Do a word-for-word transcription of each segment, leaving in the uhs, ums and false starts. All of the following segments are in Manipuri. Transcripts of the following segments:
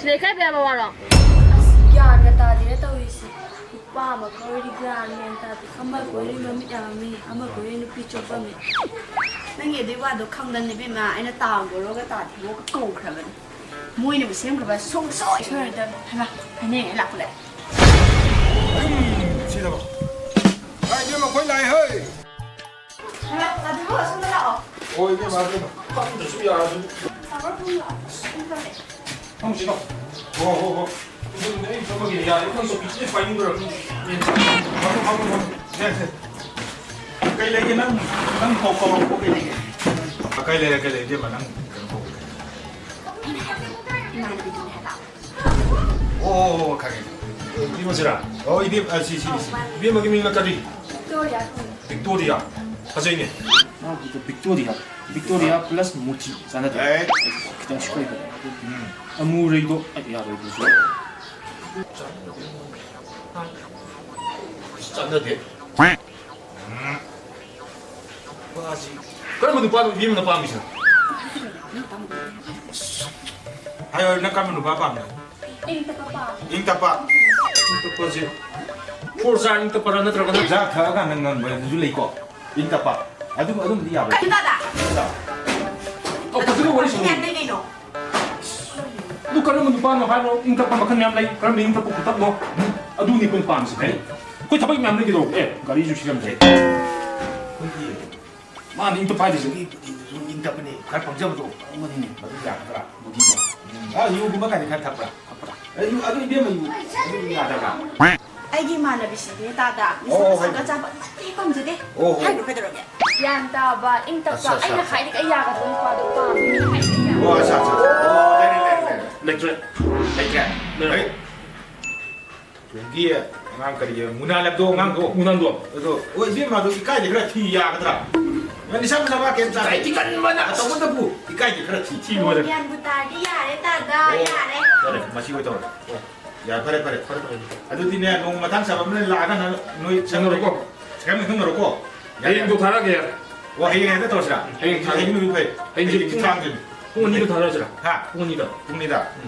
ꯁꯤꯗꯩ ꯀꯥꯏꯕ ꯌꯥꯕ ꯋꯥꯔꯣ? ꯑꯁ, ꯒ꯭ꯌꯥꯟꯒ ꯇꯥꯗꯦꯗ ꯇꯧꯔꯤꯁꯦ꯫ ꯅꯨꯄꯥ ꯑꯃ ꯀꯣꯏꯔꯤ ꯒ꯭ꯌꯥꯟ ꯃꯦꯟ ꯇꯥꯗꯦ꯫ ꯑꯃ ꯀꯣꯏꯔꯤ ꯃꯃꯤꯠ ꯌꯥꯝꯃꯤ, ꯑꯃ ꯀꯣꯏꯔꯤ ꯅꯨꯄꯤ ꯆꯣꯞꯄꯝꯃꯤ꯫ ꯅꯪꯒꯤ ꯑꯗꯨꯏ ꯋꯥꯗꯣ ꯈꯪꯗꯅ ꯏꯕꯦꯝꯃ, ꯑꯩꯅ ꯇꯥꯒꯣꯔꯣꯒ ꯇꯥꯗꯤꯕꯣꯒ ꯀꯧꯈ꯭ꯔꯕꯅꯤ꯫ ꯃꯣꯏꯅꯕꯨ ꯁꯦꯝꯈ꯭ꯔꯕ ꯁꯨꯡꯁꯣꯏ ꯁꯣꯏꯔꯣꯏꯗꯕꯅꯤ꯫ ꯍꯩꯃꯥ, ꯍꯥꯏꯅꯩ ꯂꯥꯛꯄꯗ꯫ ꯁꯤꯗꯕ꯫ ꯍꯥꯏ, ꯏꯕꯦꯝꯃ, ꯑꯩꯈꯣꯏ ꯂꯥꯛꯑꯦ, ꯍꯣꯏ꯫ ꯍꯩꯃꯥ, ꯇꯥꯗꯤꯕꯣ, ꯑꯁꯣꯝꯗ ꯂꯥꯛꯑꯣ꯫ ꯍꯣꯏ, ꯏꯕꯦꯝꯃ, ꯑꯗꯨ ꯐꯝꯗ꯭ꯔꯁꯨ ꯌꯥꯔꯗꯨꯕꯨ꯫ ꯇꯥꯕ꯭ꯔꯣ, ꯐꯝꯂꯣ꯫ ꯑꯁ, ꯐꯝꯂꯦ꯫ ꯐꯝꯁꯤꯔꯣ? ꯍꯣ, ꯍꯣ, ꯍꯣ꯫ ꯑꯗꯨꯅꯦ ꯑꯩ ꯐꯝꯃꯒꯦ꯫ ꯌꯥꯔꯦ, ꯐꯝ ꯆꯣꯄꯤꯁꯤꯗꯤ ꯄꯥꯏꯅꯤꯡꯗ꯭ꯔꯣ? ꯐꯝꯃꯣ, ꯐꯝꯃꯣ, ꯐꯝꯃꯣ꯫ ꯁꯦ, ꯁꯦ꯫ ꯀꯩ ꯂꯩꯒꯦ? ꯅꯪ, ꯅꯪ ꯀꯧ-, ꯀꯧꯔꯛꯄ ꯀꯩ ꯂꯩꯒꯦ? ꯀꯩ ꯂꯩꯔꯦ, ꯀꯩ ꯂꯩꯔꯦ, ꯏꯕꯦꯝꯃ, ꯅꯪ ꯀꯩꯅꯣ ꯀꯧ-, ꯑꯣ, ꯑꯣ, ꯑꯣ, ꯈꯪꯉꯦ꯫ ꯏꯕꯦꯝꯃꯁꯤꯔꯥ? ꯑꯣ, ꯏꯕꯦꯝ-, ꯑ, ꯁꯤ, ꯁꯤ, ꯁꯤ꯫ ꯏꯕꯦꯝꯃꯒꯤ ꯃꯤꯡꯅ ꯀꯔꯤ? ꯕꯤꯛꯇꯣꯔꯤꯌꯥ꯫ ꯕꯤꯛꯇꯣꯔꯤꯌꯥ꯫ ꯐꯖꯩꯅꯦ꯫ ꯃꯥꯒꯤꯗꯣ ꯕꯤꯛꯇꯣꯔꯤꯌꯥ꯫ ꯕꯤꯛꯇꯣꯔꯤꯌꯥ ꯄ꯭ꯂꯁ ꯃꯨꯆꯤ ꯆꯥꯟꯅꯗꯦ꯫ ꯑꯦ꯫ ꯈꯤꯇꯪ ꯁꯣꯏꯕ꯫ ꯎꯝ꯫ ꯑꯃꯨꯔꯩꯗꯣ ꯑꯩ ꯌꯥꯔꯣꯏꯗꯨꯁꯨ꯫ ꯆꯥꯟꯅꯗꯦ꯫ ꯎꯝ꯫ ꯅꯨꯄꯥꯁꯤ ꯀꯔꯝꯕ ꯅꯨꯄꯥꯅꯣ ꯏꯕꯦꯝꯅ ꯄꯥꯝꯃꯤꯁꯦ? ꯍꯥꯏꯌꯣ, ꯅꯪ ꯀꯔꯝꯕ ꯅꯨꯄꯥ ꯄꯥꯝꯃꯤ? ꯏꯪ ꯇꯞꯄ ꯄꯥꯝꯃꯤ꯫ ꯏꯪ ꯇꯞꯄ? ꯏꯪ ꯇꯞꯄꯁꯦ ꯐꯣꯔ ꯁ꯭ꯇꯥꯔ ꯏꯪ ꯇꯞꯄꯔꯥ ꯅꯠꯇ꯭ꯔꯒꯅ ꯆꯥ ꯊꯛꯑꯀꯥꯟꯗ ꯉꯪꯕ ꯑꯗꯨꯁꯨ ꯂꯩꯀꯣ? ꯏꯪ ꯇꯞꯄ꯫ ꯑꯗꯨ, ꯑꯗꯨꯝꯗꯤ ꯌꯥꯕ꯭ꯔꯥ? ꯀꯩꯅꯣ ꯇꯥꯗ? ꯑꯣ, ꯐꯖꯅ ꯋꯥꯔꯤ ꯁꯥꯟꯅꯧ꯫ ꯌꯥꯗꯦ ꯀꯩꯅꯣ? ꯑꯗꯨ ꯀꯔꯝꯕ ꯅꯨꯄꯥꯅꯣ ꯍꯥꯏꯔꯣ? ꯏꯪ ꯇꯞꯄ ꯃꯈꯜ ꯃꯌꯥꯝ ꯂꯩ꯫ ꯀꯔꯝꯕ ꯏꯪ ꯇꯞꯄ ꯈꯨꯇꯞꯅꯣ? ꯑꯗꯨꯅꯤ ꯑꯩꯈꯣꯏꯅ ꯄꯥꯝꯃꯤꯁꯦ꯫ ꯀꯔꯤ? ꯑꯩꯈꯣꯏ ꯊꯕꯛ ꯃꯌꯥꯝ ꯂꯩꯒꯦ ꯇꯧꯕ꯫ ꯑꯦ, ꯒꯥꯔꯤꯁꯨ ꯁꯤꯔꯝꯗ꯭ꯔꯦ꯫ ꯑꯩꯈꯣꯏꯒꯤ ꯃꯥꯅ ꯏꯪ ꯇꯞꯄ ꯍꯥꯏꯗꯨꯁꯨ꯫ ꯃꯤ ꯕꯨꯙꯤꯗꯨꯁꯨ ꯏꯪ ꯇꯞꯄꯅꯦ, ꯈꯔ ꯄꯪꯖꯕꯗꯣ꯫ ꯄꯪꯕꯅꯤꯅꯦ꯫ ꯃꯗꯨ ꯌꯥꯒꯗ꯭ꯔꯥ? ꯕꯨꯙꯤꯗꯣ꯫ ꯎꯝ꯫ ꯑꯥ, ꯌꯨꯒꯨꯝꯕ ꯀꯥꯏꯗꯤ ꯈꯔ ꯊꯛꯄ꯭ꯔꯥ? ꯊꯛꯄ꯭ꯔꯥ? ꯑꯗꯨ, ꯑꯗꯨ ꯏꯕꯦꯝꯃ ꯌꯨ, ꯑꯗꯨ ꯌꯥꯗꯕ꯭ꯔꯥ? ꯑꯩꯒꯤ ꯏꯃꯥꯟꯅꯕꯤꯁꯤꯗꯤꯅꯦ ꯇꯥꯗ, ꯑꯣ, ꯅꯤꯁꯥ ꯍꯣꯏ꯫ ꯄꯁꯥꯒ ꯆꯥꯕ ꯑꯃꯠꯇ ꯍꯦꯛ ꯄꯥꯝꯖꯗꯦ꯫ ꯑꯣ, ꯍꯣꯏ꯫ ꯍꯥꯏꯈ꯭ꯔꯣ ꯀꯩꯗꯧꯔꯒꯦ? ꯒ꯭ꯌꯥꯟ ꯇꯥꯕ, ꯏꯪ ꯇꯞꯄ, ꯑꯠꯆꯥ, ꯑꯠꯆꯥ, ꯑꯩꯅ ꯑꯠꯆꯥ꯫ ꯍꯥꯏꯔꯤꯒꯩ ꯌꯥꯒꯗꯕ ꯅꯨꯄꯥꯗꯣ ꯄꯥꯝꯃꯤ꯫ ꯑꯣ, ꯑꯠꯆꯥ, ꯑꯠꯆꯥ, ꯑꯠꯆꯥ꯫ ꯑꯣ, ꯂꯩꯔꯦ, ꯂꯩꯔꯦ, ꯂꯩꯔꯦ꯫ ꯂꯩꯇ꯭ꯔꯦ? ꯂꯩꯇ꯭ꯔꯦ? ꯂꯩꯔꯦ꯫ ꯍꯩ꯫ ꯇꯨꯡꯒꯤ ꯑꯉꯥꯡ ꯀꯔꯤꯒꯤ ꯃꯨꯅꯥ ꯂꯦꯞꯇꯣ ꯑꯉꯥꯡꯗꯣ꯫ ꯃꯨꯅꯥꯗꯣ꯫ ꯑꯗꯣ, ꯑꯣ, ꯏꯕꯦꯝꯃ, ꯑꯗꯣ ꯏꯀꯥꯏꯗꯤ ꯈꯔ ꯊꯤ ꯌꯥꯒꯗ꯭ꯔꯥ? ꯅꯪ ꯅꯤꯁꯥ ꯄꯨꯁꯥ ꯋꯥ ꯀꯩꯝ ꯆꯥꯗꯦ꯫ ꯏꯀꯥꯏꯗꯤ ꯀꯟꯕꯅ꯫ ꯑꯇꯧꯕꯗꯕꯨ ꯏꯀꯥꯏꯗꯤ ꯈꯔ ꯊꯤ ꯊꯤ ꯂꯣꯏꯔꯦ꯫ ꯒ꯭ꯌꯥꯟꯕꯨ ꯇꯥꯔꯗꯤ ꯌꯥꯔꯦ ꯇꯥꯗ, ꯑꯣ, ꯌꯥꯔꯦ꯫ ꯌꯥꯔꯦ, ꯃꯁꯤ ꯑꯣꯏ ꯇꯧꯔꯦ꯫ ꯑꯣ, ꯌꯥꯔꯦ, ꯐꯔꯦ, ꯐꯔꯦ, ꯐꯔꯦ, ꯐꯔꯦ꯫ ꯑꯗꯨꯗꯤꯅꯦ, ꯅꯣꯡꯃ ꯃꯇꯥꯡ ꯆꯥꯕ ꯑꯃ ꯂꯥꯛꯑꯒ ꯅꯪ ꯅꯣꯏ ꯈꯪꯅꯔꯣꯀꯣ꯫ ꯁꯤꯀꯥꯏ ꯈꯪꯅꯔꯣꯀꯣ꯫ ꯌꯥꯔꯦ, ꯍꯌꯦꯡꯗꯣ ꯌꯥꯔꯦ꯫ ꯊꯥꯔꯛꯑꯒꯦ, ꯌꯥꯔꯦ꯫ ꯑꯣ, ꯍꯌꯦꯡ ꯍꯦꯛꯇ ꯇꯧꯔꯁꯤꯔꯥ? ꯍꯌꯦꯡ ꯊꯥꯔꯛꯑꯒꯦ꯫ ꯍꯌꯦꯡ ꯅꯨꯃꯤꯠ ꯐꯩ꯫ ꯍꯌꯦꯡꯁꯦ ꯍꯌꯦꯡ ꯄꯨꯡ ꯊꯥꯡꯖꯅꯤ꯫ ꯄꯨꯡ ꯑꯅꯤꯗ ꯊꯥꯔꯛꯑꯁꯤꯔꯥ? ꯍꯥ? ꯄꯨꯡ ꯑꯅꯤꯗ꯫ ꯄꯨꯡ ꯑꯅꯤꯗ?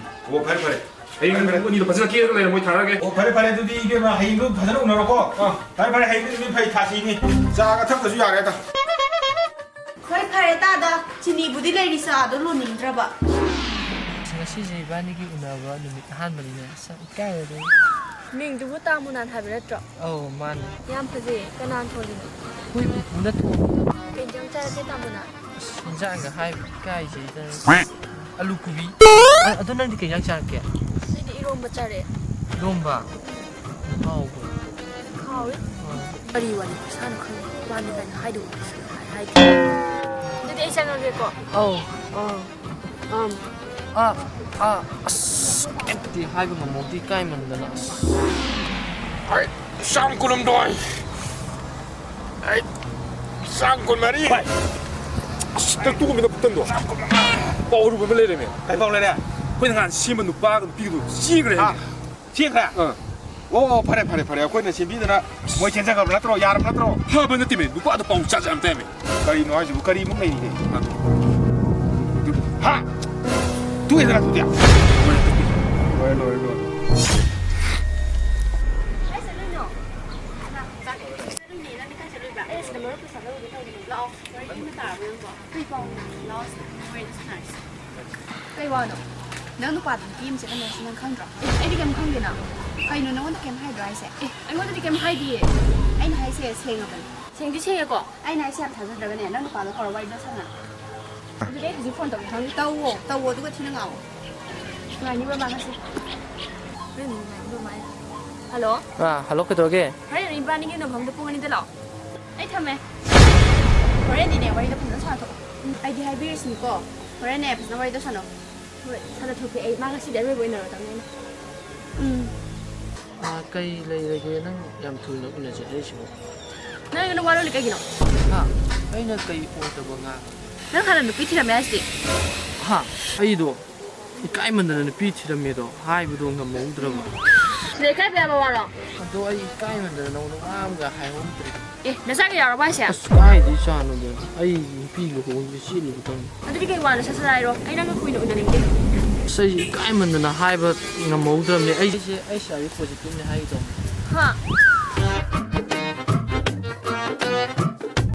ꯎꯝ꯫ ꯑꯣ, ꯐꯔꯦ, ꯐꯔꯦ꯫ ꯍꯌꯦꯡ ꯐꯔꯦ, ꯐꯔꯦ꯫ ꯄꯨꯡ ꯑꯅꯤꯗ ꯐꯖꯅ ꯀꯦꯔꯒ ꯂꯩꯔꯝꯃꯣ, ꯑꯩ ꯊꯥꯔꯛꯑꯒꯦ꯫ ꯑꯣ, ꯐꯔꯦ, ꯐꯔꯦ꯫ ꯑꯗꯨꯗꯤ ꯏꯕꯦꯝꯃ, ꯍꯌꯦꯡꯗꯨ ꯐꯖꯅ ꯎꯅꯔꯣꯀꯣ꯫ ꯑꯥ꯫ ꯐꯔꯦ, ꯐꯔꯦ꯫ ꯍꯌꯦꯡꯗꯤ ꯅꯨꯃꯤꯠ ꯐꯩ, ꯊꯥ ꯁꯤꯅꯤ꯫ ꯆꯥꯒ ꯊꯛꯇ꯭ꯔꯁꯨ ꯌꯥꯔꯦꯗ꯫ ꯍꯣꯏ, ꯐꯔꯦ, ꯇꯥꯗ꯫ ꯆꯤꯅꯤꯕꯨꯗꯤ ꯂꯩꯔꯤ, ꯆꯥꯗꯣ ꯂꯣꯟꯅꯤꯡꯗ꯭ꯔꯕ꯫ ꯉꯁꯤꯁꯦ ꯏꯕꯥꯅꯤꯒꯤ ꯎꯅꯕ ꯅꯨꯃꯤꯠ ꯑꯍꯥꯟꯕꯅꯤꯅꯦ꯫ ꯑꯁ, ꯌꯥꯝ ꯏꯀꯥꯏꯔꯦꯗ ꯑꯩ꯫ ꯃꯤꯡꯗꯨꯕꯨ ꯇꯥꯃꯨꯅꯥꯟ ꯍꯥꯏꯕ ꯅꯠꯇ꯭ꯔꯣ? ꯑꯧ, ꯃꯥꯅꯦ꯫ ꯌꯥꯝ ꯐꯖꯩꯌꯦ꯫ ꯀꯅꯥꯅ ꯊꯣꯜꯂꯤꯅꯣ? ꯑꯩꯈꯣꯏ ꯄꯨꯄꯨꯅ ꯊꯣꯡꯕꯅꯦ꯫ ꯀꯩ ꯏꯟꯖꯥꯡ ꯆꯥꯔꯒꯦ, ꯇꯥꯃꯨꯅꯥꯟ? ꯑꯁ, ꯏꯟꯖꯥꯡꯒ ꯍꯥꯏꯕ ꯏꯀꯥꯏꯖꯩꯗ꯫ ꯑꯂꯨ ꯀꯣꯕꯤ꯫ ꯑ-, ꯑꯗꯣ ꯅꯪꯗꯤ ꯀꯩ ꯏꯟꯖꯥꯡ ꯆꯥꯔꯛꯀꯦ? ꯑꯩꯗꯤ ꯏꯔꯣꯝꯕ ꯆꯥꯔꯛꯑꯦ꯫ ꯏꯔꯣꯝꯕ? ꯍꯥꯎꯕ꯭ꯔꯣ? ꯍꯥꯎꯋꯤ꯫ ꯑꯥ꯫ ꯀꯔꯤ ꯋꯥꯔꯤ ꯈꯨꯁꯥꯅꯣ ꯈꯪꯗꯦ꯫ ꯋꯥꯅꯤ ꯀꯥꯏꯅ ꯍꯥꯏꯗꯧꯕ ꯁꯨꯡꯍꯥꯏ ꯍꯥꯏꯗꯦ꯫ ꯑꯗꯨꯗꯤ ꯑꯩ ꯆꯪꯉꯒꯦꯀꯣ꯫ ꯑꯧ꯫ ꯑꯥ꯫ ꯑꯥ꯫ ꯑꯥ, ꯑꯥ, ꯑꯁ, ꯀꯩꯝꯇꯗꯤ ꯍꯥꯏꯕ ꯉꯝꯍꯧꯗꯦ, ꯏꯀꯥꯏꯃꯟꯗꯅ, ꯑꯁ꯫ ꯑꯩ ꯆꯥꯝ ꯀꯨꯟꯍꯨꯝꯗꯣꯏ꯫ ꯑꯩ ꯆꯥꯝ ꯀꯨꯟꯃꯔꯤ꯫ ꯚꯥꯏ, ꯑꯁ, ꯅꯪ ꯇꯨꯝꯃꯤꯗ ꯄꯨꯛꯇꯟꯗꯣ꯫ ꯄꯥꯎ ꯑꯔꯨꯕ ꯑꯃ ꯂꯩꯔꯦꯃꯦ꯫ ꯀꯩ ꯄꯥꯎ ꯂꯩꯔꯦ? ꯑꯩꯈꯣꯏꯅ ꯅꯍꯥꯟ ꯁꯦꯝꯕ ꯅꯨꯄꯥꯒ ꯅꯨꯄꯤꯒꯗꯣ ꯆꯦꯟꯈ꯭ꯔꯦ꯫ ꯍꯥ? ꯆꯦꯟꯈ꯭ꯔꯦ? ꯑꯥ꯫ ꯑꯣ, ꯑꯣ, ꯐꯔꯦ, ꯐꯔꯦ, ꯐꯔꯦ꯫ ꯑꯩꯈꯣꯏꯅ ꯁꯦꯝꯕꯤꯗꯅ ꯃꯣꯏ ꯆꯦꯟꯖꯈ꯭ꯔꯕ ꯅꯠꯇ꯭ꯔꯣ? ꯌꯥꯔꯕ ꯅꯠꯇ꯭ꯔꯣ? ꯐꯕ ꯅꯠꯇꯦꯃꯦ, ꯅꯨꯄꯥꯗꯣ ꯄꯥꯎ ꯆꯥ ꯆꯥ ꯌꯥꯝ ꯇꯥꯏꯃꯦ꯫ ꯀꯔꯤꯅꯣ ꯍꯥꯏꯁꯤꯕꯨ? ꯀꯔꯤꯃꯨꯛ ꯂꯩꯔꯤꯒꯦ? ꯍꯥ? ꯇꯣꯛꯑꯦꯗꯅ ꯑꯗꯨꯗꯤ? ꯂꯣꯏꯔꯦ, ꯂꯣꯏꯔꯦ, ꯂꯣꯏꯔꯦ꯫ ꯀꯥꯏ ꯆꯠꯂꯨꯏꯅꯣ? ꯆꯠꯂꯨꯏꯅꯦ, ꯅꯪꯗꯤ ꯀꯥꯏ ꯆꯠꯂꯨꯏꯕ? ꯑꯩ ꯁꯤꯗ ꯃꯔꯨꯞ ꯄꯩꯁꯥ ꯂꯧꯔꯨꯒꯦ ꯇꯧꯕꯅꯦ꯫ ꯂꯥꯛꯑꯣ, ꯋꯥꯔꯤ ꯑꯃ ꯇꯥꯔꯕ ꯅꯪꯕꯣ? ꯀꯩ ꯄꯥꯎꯅꯣ? ꯂꯥꯛꯑꯣ ꯁꯤꯗ, ꯋꯥꯔꯤ ꯁꯥꯟꯅꯔꯁꯤ꯫ ꯀꯩ ꯋꯥꯅꯣ? ꯅꯪ ꯅꯨꯄꯥꯗꯣ ꯅꯨꯄꯤ ꯑꯃ ꯆꯠꯀꯅꯤ ꯍꯥꯏꯁꯤ ꯅꯪ ꯈꯪꯗ꯭ꯔꯣ? ꯑꯦ, ꯑꯩꯗꯤ ꯀꯩꯝ ꯈꯪꯗꯦꯅ꯫ ꯀꯩꯅꯣ, ꯅꯪꯉꯣꯟꯗ ꯀꯩꯝ ꯍꯥꯏꯗ꯭ꯔꯣ ꯍꯥꯏꯁꯦ? ꯑꯦ, ꯑꯩꯉꯣꯟꯗꯗꯤ ꯀꯩꯝ ꯍꯥꯏꯗꯤꯌꯦ꯫ ꯑꯩꯅ ꯍꯥꯏꯁꯦ ꯁꯦꯡꯉꯕꯅꯤ꯫ ꯁꯦꯡꯗꯤ ꯁꯦꯡꯉꯦꯀꯣ? ꯑꯩꯅ ꯍꯥꯏꯁꯦ ꯌꯥꯝ ꯊꯥꯖꯗ꯭ꯔꯒꯅꯦ, ꯅꯪ ꯅꯨꯄꯥꯗꯣ ꯀꯧꯔ ꯋꯥꯔꯤꯗꯣ ꯁꯥꯟꯅꯔꯣ꯫ ꯑꯗꯨꯗꯤ ꯑꯩ ꯍꯧꯖꯤꯛ ꯐꯣꯟ ꯇꯧꯒꯦ ꯈꯪꯗꯦ꯫ ꯇꯧꯋꯣ, ꯇꯧꯋꯣ, ꯑꯗꯨꯒ ꯊꯤꯅ ꯉꯥꯡꯉꯣ꯫ ꯉꯥꯏꯅꯤꯡꯕ ꯃꯥ ꯉꯁꯤ꯫ ꯀꯩꯅꯣ ꯉꯥꯏꯅꯤꯡꯕ ꯃꯥ? ꯍꯜꯂꯣ? ꯑꯥ, ꯍꯜꯂꯣ, ꯀꯩꯗꯧꯔꯒꯦ? ꯍꯣꯔꯦꯟ ꯏꯕꯥꯅꯤꯒꯤ ꯎꯅꯐꯝꯗ ꯄꯨꯡ ꯑꯅꯤꯗ ꯂꯥꯛꯑꯣ꯫ ꯑꯩ ꯊꯝꯃꯦ꯫ ꯍꯣꯔꯦꯟꯗꯤꯅꯦ, ꯋꯥꯔꯤꯗꯣ ꯐꯖꯅ ꯁꯥꯟꯅꯊꯣꯛꯑꯣ꯫ ꯎꯝ, ꯑꯩꯗꯤ ꯍꯥꯏꯕꯤꯔꯁꯤꯅꯤꯀꯣ꯫ ꯍꯣꯔꯦꯟꯅꯦ, ꯐꯖꯅ ꯋꯥꯔꯤꯗꯣ ꯁꯥꯟꯅꯧ꯫ ꯍꯣꯏ, ꯁꯥꯟꯅꯊꯣꯛꯀꯦ ꯑꯩ꯫ ꯃꯥ ꯉꯁꯤꯗꯤ ꯑꯔꯣꯏꯕ ꯑꯣꯏꯅꯔꯗꯕꯅꯤꯅ꯫ ꯎꯝ꯫ ꯑꯥ, ꯀꯩ ꯂꯩꯔꯒꯦ ꯅꯪ ꯌꯥꯝ ꯊꯨꯅ ꯎꯅꯁꯦ ꯍꯥꯏꯔꯤꯁꯤꯕꯣ? ꯅꯪ ꯑꯩꯉꯣꯟꯗ ꯋꯥ ꯂꯣꯜꯂꯤ ꯀꯩꯒꯤꯅꯣ? ꯍꯥ? ꯑꯩꯅ ꯀꯩ ꯑꯣꯏꯗꯕ ꯉꯥꯡꯉꯒꯦ? ꯅꯪ ꯍꯥꯟꯅ ꯅꯨꯄꯤ ꯊꯤꯔꯝꯃꯦ ꯍꯥꯏꯁꯤꯗꯤ? ꯍꯥ? ꯑꯩꯗꯣ ꯏꯀꯥꯏꯃꯟꯗꯅ ꯅꯨꯄꯤ ꯊꯤꯔꯝꯃꯦꯗꯣ ꯍꯥꯏꯕꯗꯣ ꯉꯝꯍꯧꯗ꯭ꯔꯕ꯫ ꯁꯤꯗ ꯏꯀꯥꯏꯕ ꯌꯥꯕ ꯋꯥꯔꯣ? ꯑꯗꯣ ꯑꯩ ꯏꯀꯥꯏꯃꯟꯗꯅ ꯅꯉꯣꯟꯗ ꯋꯥ ꯑꯃꯒ ꯍꯥꯏꯍꯧꯗ꯭ꯔꯦ꯫ ꯑꯦ, ꯅꯆꯥꯒ ꯌꯥꯎꯔꯕ ꯍꯥꯏꯁꯦ? ꯑꯁ, ꯀꯥꯏꯗꯤ ꯆꯥꯅꯣꯗ? ꯑꯩ ꯅꯨꯄꯤ ꯂꯨꯍꯣꯡꯕ ꯆꯦꯜꯂꯨꯕꯗꯪ꯫ ꯑꯗꯨꯗꯤ ꯀꯩ ꯋꯥꯅꯣ? ꯁꯠ ꯁꯠ ꯍꯥꯏꯔꯣ, ꯑꯩ ꯅꯪꯒ ꯀꯨꯏꯅ ꯎꯅꯅꯤꯡꯗꯦ꯫ ꯑꯁ, ꯑꯩꯁꯦ ꯏꯀꯥꯏꯃꯟꯗꯅ ꯍꯥꯏꯕ ꯉꯝꯍꯧꯗ꯭ꯔꯕꯅꯦ꯫ ꯑꯩꯁꯦ ꯑꯩꯁ ꯑꯥꯏ ꯚꯤ ꯄꯣꯖꯤꯇꯤꯚꯅꯦ ꯍꯥꯏꯒꯦ ꯇꯧꯕꯅꯦ꯫ ꯍꯥ?